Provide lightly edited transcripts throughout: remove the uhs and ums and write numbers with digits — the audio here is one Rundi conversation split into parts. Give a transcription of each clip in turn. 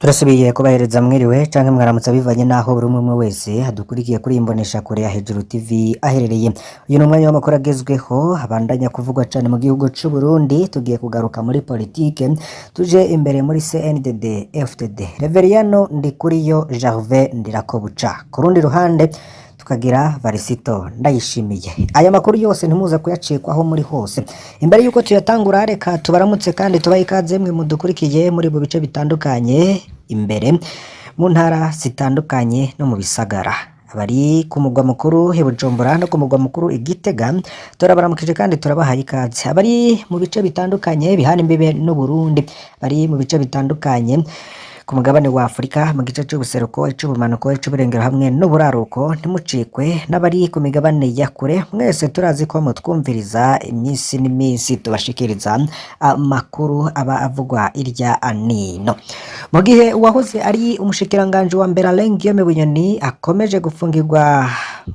Turasubiye kubahereza mwiriwe canke mwaramutse bivanye n'aho buri umwe umwe wese adukurikiye kuri iyi mboneshakure ya Hejuru TV aherereye. Uyu ni umwanya w'amakuru agezweho abandanya kuvugwa cane mu gihugu c'u Burundi. Tugiye kugaruka muri politike, tuje imbere muri CNDD FDD. Reveriyano Ndikuriyo Gervais Ndirakobuca. Ku rundi ruhande tukagira Varisito Ndayishimiye. Aya makuru yose ntimuze kuyacikwaho muri hose. Imbere yuko tuyatangura, reka tubaramutse kandi tubahe ikaze mwe mudukurikiye muri mu bice bitandukanye, imbere mu ntara zitandukanye no mu bisagara. Abari ku mugwa mukuru i Bujumbura no ku mugwa mukuru i Gitega turabaramukije kandi turabahaye ikaze. Abari mu bice bitandukanye bihana imbibe n'u Burundi, bari mu bice bitandukanye ku mugabane wa Afurika, mu gice c'ubuseruko, ic'ubumanuko, ic'uburengero hamwe n'uburaruko, ntimucikwe n'abari ku migabane ya kure. Mwese turazi ko mutwumviriza iminsi n'iminsi tubashikiriza amakuru aba avugwa irya nino. Mu gihe uwahoze ari umushikiranganji wa mbere Alain Guillaume Bunyoni akomeje gufungirwa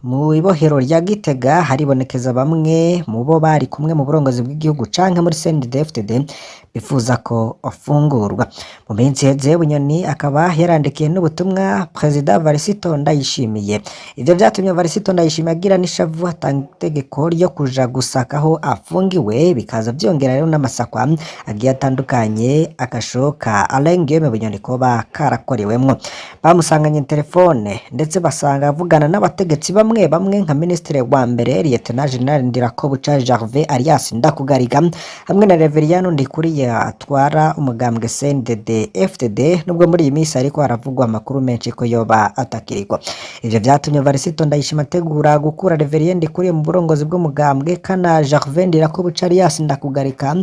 mu ibohero rya Gitega, haribonekeza bamwe mu bo bari kumwe mu burongozi bw'igihugu canke muri CNDD-FDD bifuza ko afungurwa. Mu minsi iheze Bunyoni akaba yarandikiye n'ubutumwa Perezida Varisito Ndayishimiye. Ivyo vyatumye Varisito Ndayishimiye agira n'ishavu, atanga itegeko ryo kuja gusaka aho afungiwe, bikaza vyongera rero n'amasakwa agiye atandukanye agashoka Alain Guillaume Bunyoni koba karakorewemwo. Bamusanganye telefone ndetse basanga avugana n'abategetsi bamwe bamwe nka Minisitiri wa mbere Lieutenant General Ndirakobuca Gervais alias Ndakugariga hamwe na Reveriyano Ndikuriye atwara umugambwe CNDD FDD, nubwo muri iyi minsi ariko haravugwa amakuru menshi ko yoba atakiriko. Ivyo vyatumye Varisito Ndayishimiye ategura gukura Reverien Ndikuriye mu burongozi bw'umugambwe kana Gervais Ndirakobuca alias Ndakugarika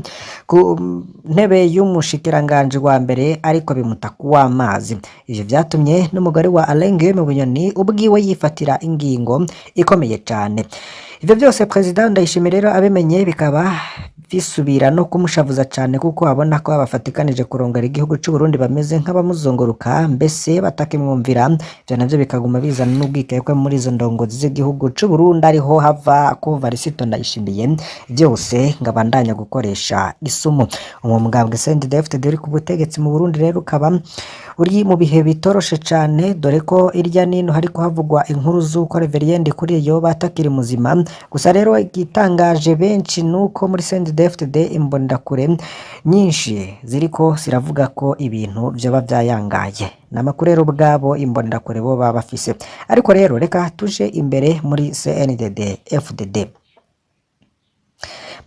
ku ntebe y'umushikiranganji wa mbere, ariko bimuta kuw'amazi. Ivyo vyatumye n'umugore wa Alain Guillaume Bunyoni ubwiwe yifatira ingingo ikomeye cane. Ivyo vyose Perezida Ndayishimiye rero abimenye, bikaba bisubira no kumushavuza cane, kuko abona ko abafatikanije kurongora igihugu c'u Burundi bameze nk'abamuzunguruka, mbese batakimwumvira. Ivyo navyo bikaguma bizana n'ubwikekwe muri izo ndongozi z'igihugu c'u Burundi, ariho hava ko Varisito Ndayishimiye vyose ngo abandanya gukoresha isumu. Uwo mugambwe CNDD-FDD uri ku butegetsi mu Burundi rero ukaba uri mu bihe bitoroshe cane, dore ko irya nino hariko havugwa inkuru z'uko Reverien Ndikuriye yoba atakiri muzima. Gusa rero igitangaje benshi nuko muri CNDD-FDD imbonerakure nyinshi ziriko ziravuga ko ibintu vyoba vyayangaye. Ni amakuru rero ubwabo imbonerakure bo baba bafise. Ariko rero reka tuje imbere muri CNDD FDD.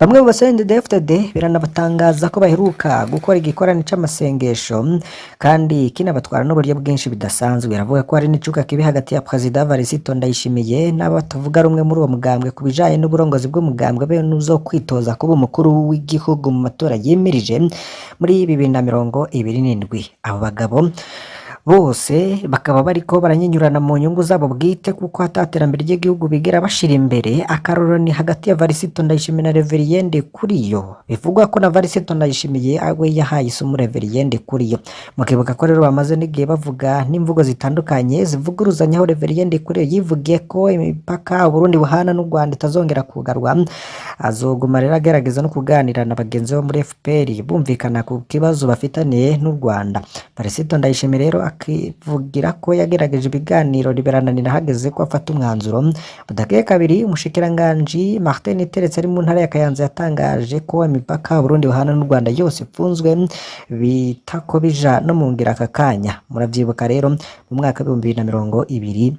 Bamwe mu ba CNDD-FDD biranabatangaza ko baheruka gukora igikorane c'amasengesho kandi kinabatwara n'uburyo bwinshi bidasanzwe. Biravuga ko hari n'icuka kibi hagati ya Perezida Varisito Ndayishimiye n'abo batavuga rumwe muri uwo mugambwe ku bijanye n'uburongozi bw'umugambwe be n'uzo kwitoza kuba umukuru w'igihugu mu matora yimirije muri 2027. Abo bagabo bose bakaba bariko baranyinyurana mu nyungu zabo bwite, kuko ata terambere ry'igihugu bigera bashira imbere. Akarorero ni hagati ya Varisito Ndayishimiye na Reverien Ndikuriyo. Bivugwa ko na Varisito Ndayishimiye we yahaye isumu Reverien Ndikuriyo. Mukibuka ko rero bamaze n'igihe bavuga n'imvugo zitandukanye zivuguruzanya, aho Reverien Ndikuriyo yivugiye ko imipaka Uburundi buhana n'u Rwanda itazongera kugarwa, azoguma rero agerageza no kuganira na bagenzi bo muri FPR bumvikana ku kibazo bafitaniye n'u Rwanda. Varisito Ndayishimiye rero akivugira ko yagerageje ibiganiro birananira, hageze ko afata umwanzuro. Budakeye kabiri, umushikiranganji Martin Niteretse ari mu ntara ya Kayanza yatangaje ko imipaka Burundi buhana n'u Rwanda yose ipfunzwe, bita ko bija no mu ngiro aka kanya. Muravyibuka rero mu mwaka w'2024.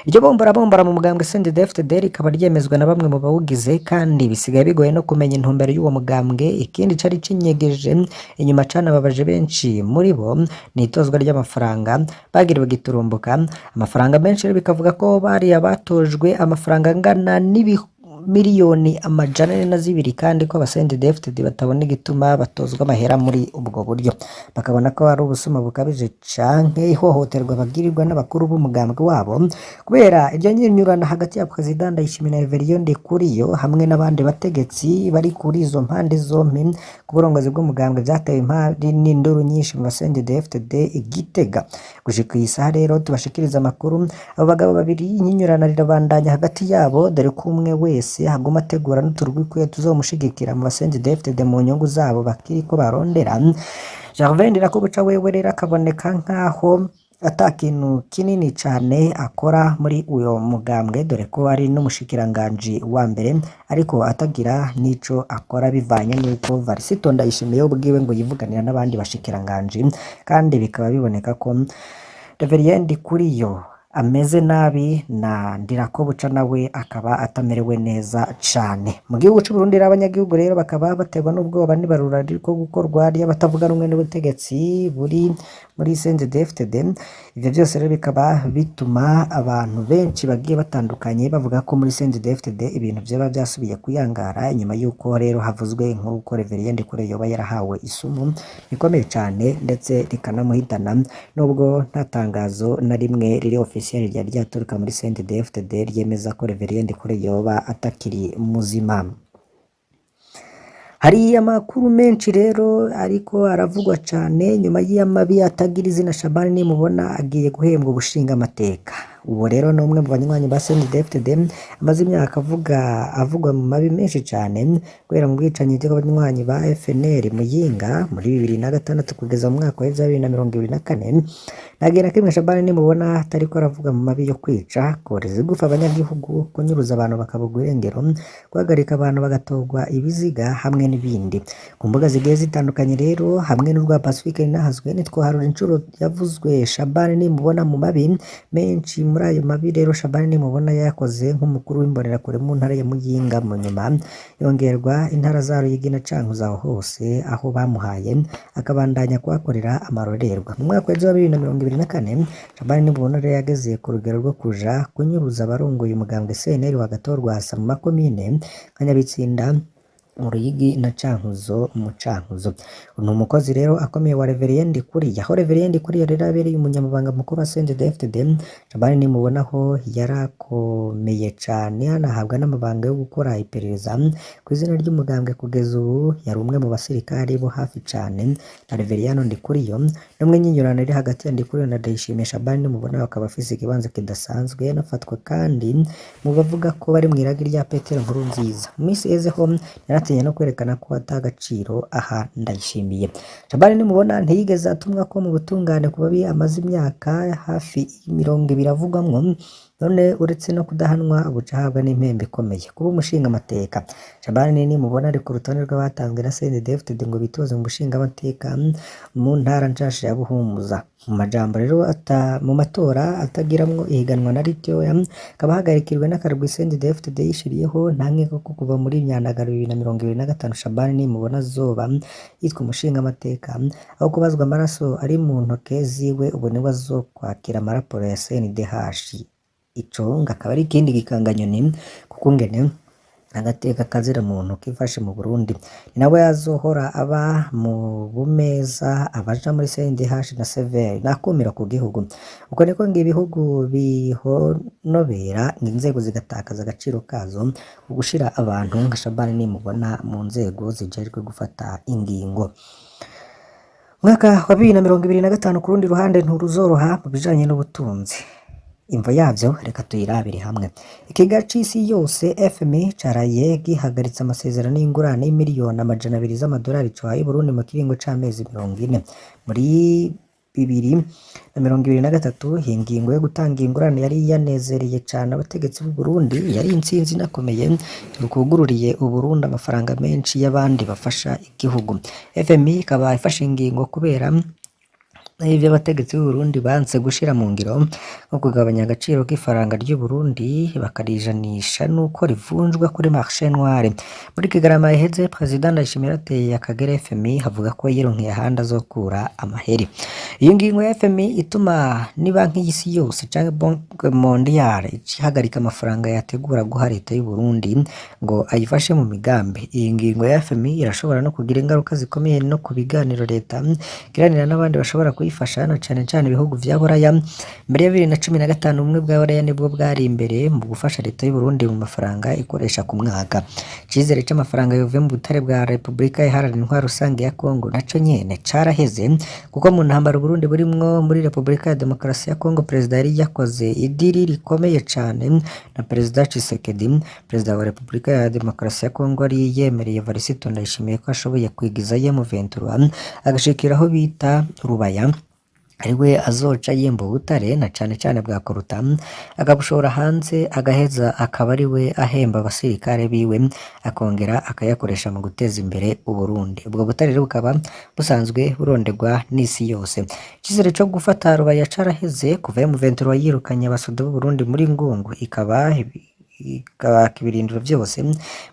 Iryo bomborabombora mu mugambwe CNDD-FDD rikaba ryemezwa na bamwe mu bawugize, kandi bisigaye bigoye no kumenya intumbero y'uwo mugambwe. Ikindi cari cinyegeje inyuma canababaje benshi muri bo ni itozwa ry'amafaranga bagiriwe giturumbuka. Amafaranga menshi rero bikavuga ko bariya batojwe amafaranga angana n'ibi miliyoni 402, kandi ko aba CNDD-FDD batabona igituma batozwa amahera muri ubwo buryo, bakabona ko ari ubusuma bukabije canke ihohoterwa bagirirwa n'abakuru b'umugambwe wabo. Kubera iryo nyinyurana hagati ya Perezida Ndayishimiye na Reverien Ndikuriyo hamwe n'abandi bategetsi bari kuri izo mpande zompi ku burongozi bw'umugambwe, vyatewe impari n'induru nyinshi mu ba CNDD-FDD i Gitega. Gushika iyi saha rero tubashikiriza amakuru, abo bagabo babiri inyinyurana rirabandanya hagati yabo, dore ko umwe wese aguma ategura n'uturwi kwiwe tuzomushigikira mu ba CNDD-FDD mu nyungu zabo bakiriko barondera. Gervais Ndirakobuca wewe rero akaboneka nkaho ata kintu kinini cane akora muri uyo mugambwe, dore ko ari n'umushikiranganji wa mbere ariko atagira n'ico akora bivanye n'uko Varisito Ndayishimiye ubwiwe ngo yivuganira n'abandi bashikiranganji, kandi bikaba biboneka ko Reverien Ndikuriyo ameze nabi na Ndirakobuca nawe akaba atamerewe neza cane. Mu gihugu c'u Burundi rero abanyagihugu rero bakaba baterwa n'ubwoba n'ibarura ririko gukorwa ry'abatavuga rumwe n'ubutegetsi buri muri CNDD-FDD. Ivyo vyose rero bikaba bituma abantu benshi bagiye batandukanye bavuga ko muri CNDD-FDD ibintu vyoba vyasubiye kuyangara inyuma y'uko rero havuzwe inkuru ko Reverien Ndikuriyo yoba yarahawe isumu rikomeye cane ndetse rikanamuhitana, nubwo nta tangazo na rimwe riri officiel ryari ryaturuka muri CNDD-FDD ryemeza ko Reverien Ndikuriyo yoba atakiri muzima. Hari amakuru menshi rero ariko aravugwa cane nyuma y'amabi atagira izina. Shabani nimubona agiye guhembwa ubushingamateka. Uwo rero ni umwe mu banywanyi ba CNDD-FDD amaze imyaka avuga avugwa mu mabi menshi cane guhera mu bwicanyi bw'abanywanyi ba FNL Muyinga muri 2006 kugeza mu mwaka wa 2024. Nta gihe na kimwe Shabani nimubona atariko aravuga mu mabi yo kwica, koreza igufa abanyagihugu, kunyuruza abantu bakabugwa irengero, guhagarika abantu bagatogwa ibiziga hamwe n'ibindi. Ku mbuga zigiye zitandukanye rero hamwe n'urwa Pacifique Ninahazwe ntitwoharura incuro yavuzwe Shabani nimubona mu mabi menshi. Muri ayo mabi rero Shabani nimubona yakoze nk'umukuru w'imbonerakure mu ntara ya Muyinga, mu nyuma yongerwa intara za Ruyigi na Cankuzo, aho hose aho bamuhaye akabandanya kuhakorera amarorerwa. Mu mwaka wa 2024 Shabani nimubona rero yageze ku rugero rwo kuja kunyuruza abarongoye umugambwe CNL wa Gatorwasa mu makomine nka Nyabitsinda mu Ruyigi na Cankuzo mu Cankuzo. Ni umukozi rero akomeye wa Reverien Ndikuriye. Aho Reverien Ndikuriye rero abereye umunyamabanga mukuru wa CNDD-FDD, Shabani nimubonaho yarakomeye cane, anahabwa n'amabanga yo gukora iperereza ku izina ry'umugambwe. Kugeza ubu yari umwe mu basirikari bo hafi cane na Reverien Ndikuriyo, n'umwe nyinyurano iri hagati ya Ndikuriyo na Ndayishimiye. Shabani nimubona akaba afise ikibanza kidasanzwe, anafatwa kandi mu bavuga ko bari mw'iragi rya Petero Nkurunziza. Mu minsi iheze ho yaratinye no kwerekana ko ata gaciro aha Ndayishimiye. Shabani nimubona ntiyigeze atumwa ko mu butungane ku babi amaze imyaka hafi 20 avugwamwo, none uretse no kudahanwa buca ahabwa n'impembe ikomeye kuba umushingamateka. Shabani nimubona ari ku rutonde rw'abatanzwe na CNDD-FDD ngo bitoze mu bushingamateka mu ntara nshasha ya Buhumuza. Mu majambo rero ata mu matora atagiramwo ihiganwa na ritoya, akaba ahagarikirwe n'akarwi CNDD-FDD yishiriyeho. Nta nkeka ko kuva muri Myandagaro 2025 Shabani nimubona azoba yitwa umushingamateka, aho kubazwa amaraso ari mu ntoke ziwe ubu niwe azokwakira amaraporo ya CNDH. Ico ngo akaba ari ikindi gikanganyoni kuko ngene agateka kazira muntu kifashe mu Burundi. Ni nawe azohora aba mu bumeza abaja muri CNDH na Severe nakumira ku gihugu. Uko niko ngo ibihugu bihonobera inzego zigatakaza agaciro kazo mu gushira abantu nka Shabani nimubona mu nzego zijejwe gufata ingingo. Umwaka wa 2025 ku rundi ruhande nturuzoroha mu bijanye n'ubutunzi. Imvo yavyo reka tuyirabire hamwe. Ikiga c'isi yose FMI caraye gihagaritse amasezerano y'ingurane y'imiliyoni 200 z'amadolari cohaye Burundi mu kiringo c'amezi 40. Muri 2023 iyi ngingo yo gutanga ingurane yari yanezereye cane abategetsi b'u Burundi, yari intsinzi inakomeye rukugururiye Uburundi amafaranga menshi y'abandi bafasha igihugu. FMI ikaba ifashe ingingo kubera ivyo abategetsi b'u Burundi banse gushira mu ngiro nko kugabanya agaciro k'ifaranga ry'u Burundi bakarijanisha nuko rivunjwa kuri marché noir. Muri Kigarama iheze Perezida Ndayishimiye yarateye akagera FMI avuga ko yironkeye ahandi azokura amaheri. Iyo ngingo ya FMI ituma ni banki y'isi yose canke Banque Mondiale ihagarika amafaranga yategura guha leta y'u Burundi ngo ayifashe mu migambi. Iyi ngingo ya FMI irashobora no kugira ingaruka zikomeye no ku biganiro leta igiranira n'abandi bashobora kuyifasha na cane cane ibihugu vya Buraya. Mbere ya 2015 ubumwe bwa Buraya nibwo bwari imbere mu gufasha leta y'u Burundi mu mafaranga ikoresha ku mwaka. Icizere c'amafaranga yovuye mu butare bwa Repubulika Iharanira Intwaro Rusange ya Kongo naco nyene caraheze, kuko mu ntambara Uburundi burimwo muri Repubulika ya Demokarasi ya Kongo, perezida yari yakoze idiri rikomeye cane na perezida Tshisekedi. Perezida wa Repubulika ya Demokarasi ya Kongo yari yemereye Evariste Ndayishimiye ko ashoboye kwigiza M23 agashikira aho bita Rubaya, ariwe azoca yimba ubutare na cane cane bwa Koruta, akabushora hanze, agaheza akaba ariwe ahemba abasirikare biwe, akongera akayakoresha mu guteza imbere Uburundi. Ubwo butare rero bukaba busanzwe burondegwa n'isi yose. Icizere co gufata Rubaya caraheze kuva M23 yirukanye abasoda b'Uburundi muri Ngungu, ikaba ikabaka ibirindiro vyose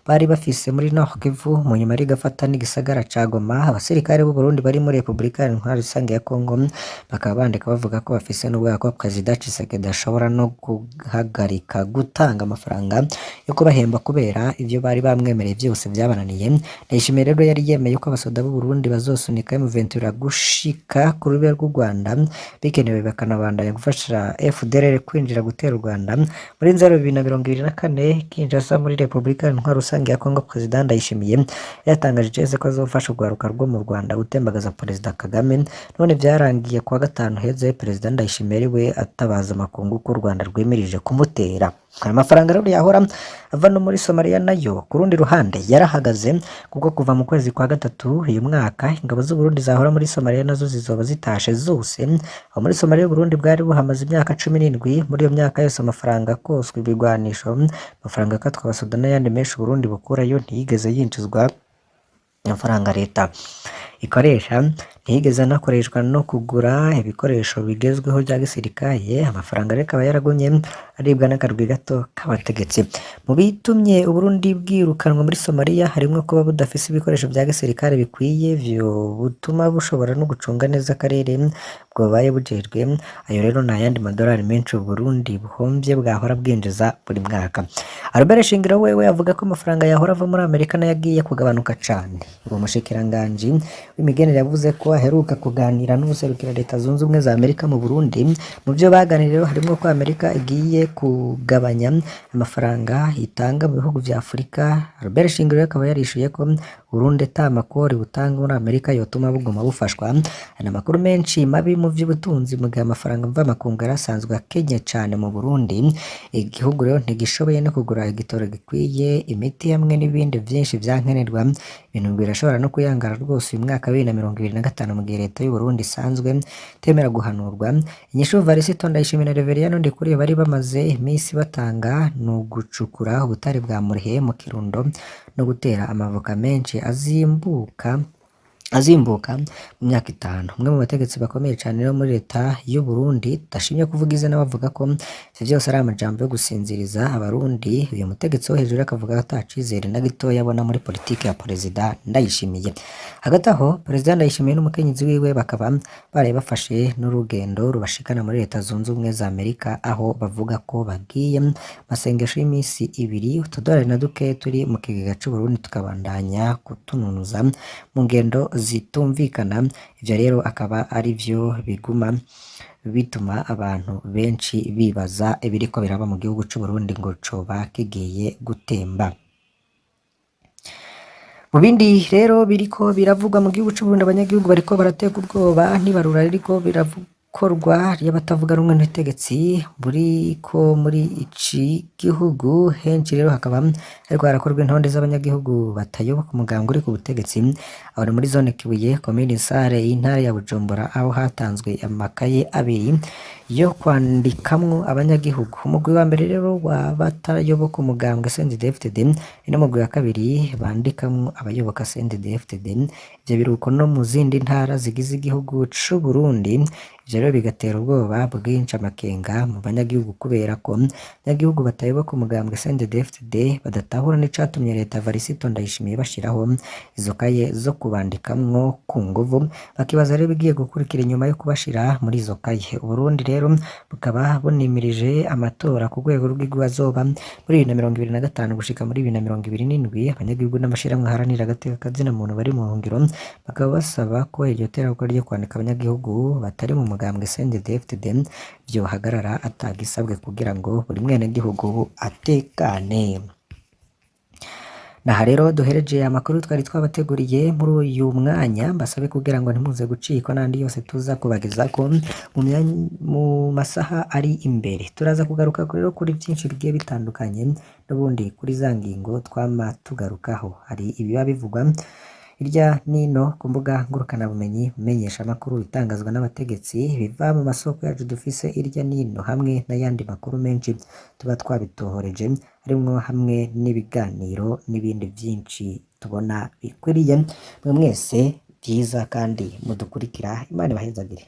bari bafise muri Nord Kivu, mu nyuma rigafata n'igisagara ca Goma. Abasirikare b'u Burundi bari muri Repubulika Iharanira Rusange ya Kongo bakaba bandika bavuga ko bafise n'ubwoba ko Perezida Tshisekedi ashobora no guhagarika gutanga amafaranga yo kubahemba kubera ivyo bari bamwemereye vyose vyabananiye. Ndayishimiye rero yari yemeye ko abasoda b'u Burundi bazosunika M23 gushika ku rube rw'u Rwanda bikenewe, bakanabandanya gufasha FDLR kwinjira gutera u Rwanda. Muri Nzero 2024 Kinshasa muri Repubulika Intwaro Rusange ya Kongo, Perezida Ndayishimiye yatangaje icese ko azofasha urwaruka rwo mu Rwanda gutembagaza Perezida Kagame. None vyarangiye kuwa gatanu heze Perezida Ndayishimiye ariwe atabaza amakungu ko u Rwanda rwimirije kumutera. Aya mafaranga rero yahora ava no muri Somalia nayo ku rundi ruhande yarahagaze, kuko kuva mu kwezi kwa gatatu uyu mwaka ingabo z'u Burundi zahora muri Somalia nazo zizoba zitashe zose. Aho muri Somalia Burundi bwari buhamaze imyaka 17. Muri iyo myaka yose amafaranga akoswa ibigwanisho, amafaranga akatwa abasoda n'ayandi menshi Burundi bukurayo ntiyigeze yinjizwa. Amafaranga leta ikoresha ntiyigeze anakoreshwa no kugura ibikoresho bigezweho bya gisirikare. Amafaranga rero akaba yaragumye aribwa n'akarwi gato k'abategetsi. Mu bitumye Uburundi bwirukanwa muri Somalia harimwo kuba budafise ibikoresho bya gisirikare bikwiye vyo butuma bushobora no gucunga neza akarere bwabaye bujejwe. Ayo rero ni ayandi madolari menshi Uburundi buhomvye bwahora bwinjiza buri mwaka. Albert Shingiro wewe avuga ko amafaranga yahora ava muri Amerika nayo agiye kugabanuka cane. Uwo mushikiranganji w'imigenere yavuze ko aheruka kuganira n'ubuserukira Leta Zunze Ubumwe za Amerika mu Burundi. Mu vyo baganiriye rero harimwo ko Amerika igiye kugabanya amafaranga itanga mu bihugu vya Afurika. Albert Shingiro rero akaba yarishuye ko Burundi ata makori butanga muri Amerika yotuma buguma bufashwa. Hari amakuru menshi mabi mu vy'ubutunzi mu gihe amafaranga mvamakungu yari asanzwe akenye cane mu Burundi. Igihugu rero ntigishoboye no kugura igitoro gikwiye, imiti hamwe n'ibindi vyinshi vyankenerwa. Ibintu birashobora no kuyangara rwose uyu mwaka wa 2025 mu gihe leta y'u Burundi isanzwe itemera guhanurwa. Inyishu Varisito Ndayishimiye na Reveriyano Ndikuriyo bari bamaze iminsi batanga ni ugucukura ubutare bwa Murehe mu Kirundo no gutera amavoka menshi azimbuka mu myaka 5. Umwe mu bategetsi bakomeye cane rero muri leta y'u Burundi tudashimye kuvuga izina bavuga ko ivyo vyose ari amajambo yo gusinziriza abarundi. Uyu mutegetsi wo hejuru akavuga ko ata cizere na gitoya abona muri politike ya Perezida Ndayishimiye. Hagati aho Perezida Ndayishimiye n'umukenyezi wiwe bakaba baraye bafashe n'urugendo rubashikana muri Leta Zunze Ubumwe za Amerika, aho bavuga ko bagiye mu masengesho y'imisi ibiri. Utudorari na duke turi mu kigega c'Uburundi tukabandanya kutununuza mu ngendo zitumvikana. Ivyo rero akaba ari vyo biguma bituma abantu benshi bibaza ibiriko biraba mu gihugu c'Uburundi ngo coba kigiye gutemba. Mu bindi rero biriko biravugwa mu gihugu c'Uburundi, abanyagihugu bariko baraterwa ubwoba n'ibarura ririko birakorwa ry'abatavuga rumwe n'ubutegetsi buriko muri ici gihugu. Henshi rero hakaba hariko harakorwa intonde z'abanyagihugu batayoboka umugambwe uri ku butegetsi. Aho ni muri zone Kibuye, komine Sare, intara ya Bujumbura, aho hatanzwe amakaye abiri yo kwandikamwo abanyagihugu. Umugwi wa mbere rero w'abatayoboka umugambwe CNDD-FDD n'umugwi wa kabiri bandikamwo abayoboka CNDD-FDD. Ivyo biruko no mu zindi ntara zigize igihugu c'u Burundi. Ivyo Ivyo rero bigatera ubwoba bwinshi, amakenga mu banyagihugu, kubera ko abanyagihugu batayoboka umugambwe CNDD-FDD badatahura n'icatumye leta Varisito Ndayishimiye bashiraho izo kaye zo kubandikamwo ku nguvu, bakibaza rero ibigiye gukurikira inyuma yo kubashira muri izo kaye. Uburundi rero bukaba bunimirije amatora ku rwego rw'igihugu azoba muri 2025 gushika muri 2027. Abanyagihugu n'amashirahamwe aharanira agateka kazina muntu bari mu buhungiro bakaba basaba ko iryo terabwoba ryo kwandika abanyagihugu batari mu mugambwe CNDD-FDD vyohagarara atagisabwe kugira ngo buri mwenegihugu atekane. Naha rero duhereje amakuru twari twabateguriye muri uyu mwanya, mbasabe kugira ngo ntimuze gucikwa n'andi yose tuza kubagezako mu masaha ari imbere. Turaza kugaruka rero kuri vyinshi bigiye bitandukanye, n'ubundi kuri za ngingo twama tugarukaho. Hari ibiba bivugwa hirya n'ino ku mbuga ngurukanabumenyi, menyeshamakuru, bitangazwa n'abategetsi, biva mu masoko yacu dufise hirya n'ino, hamwe n'ayandi makuru menshi tuba twabitohoreje, harimwo hamwe n'ibiganiro n'ibindi vyinshi tubona bikwiriye. Mwe mwese vyiza kandi mudukurikira, Imana ibahezagire.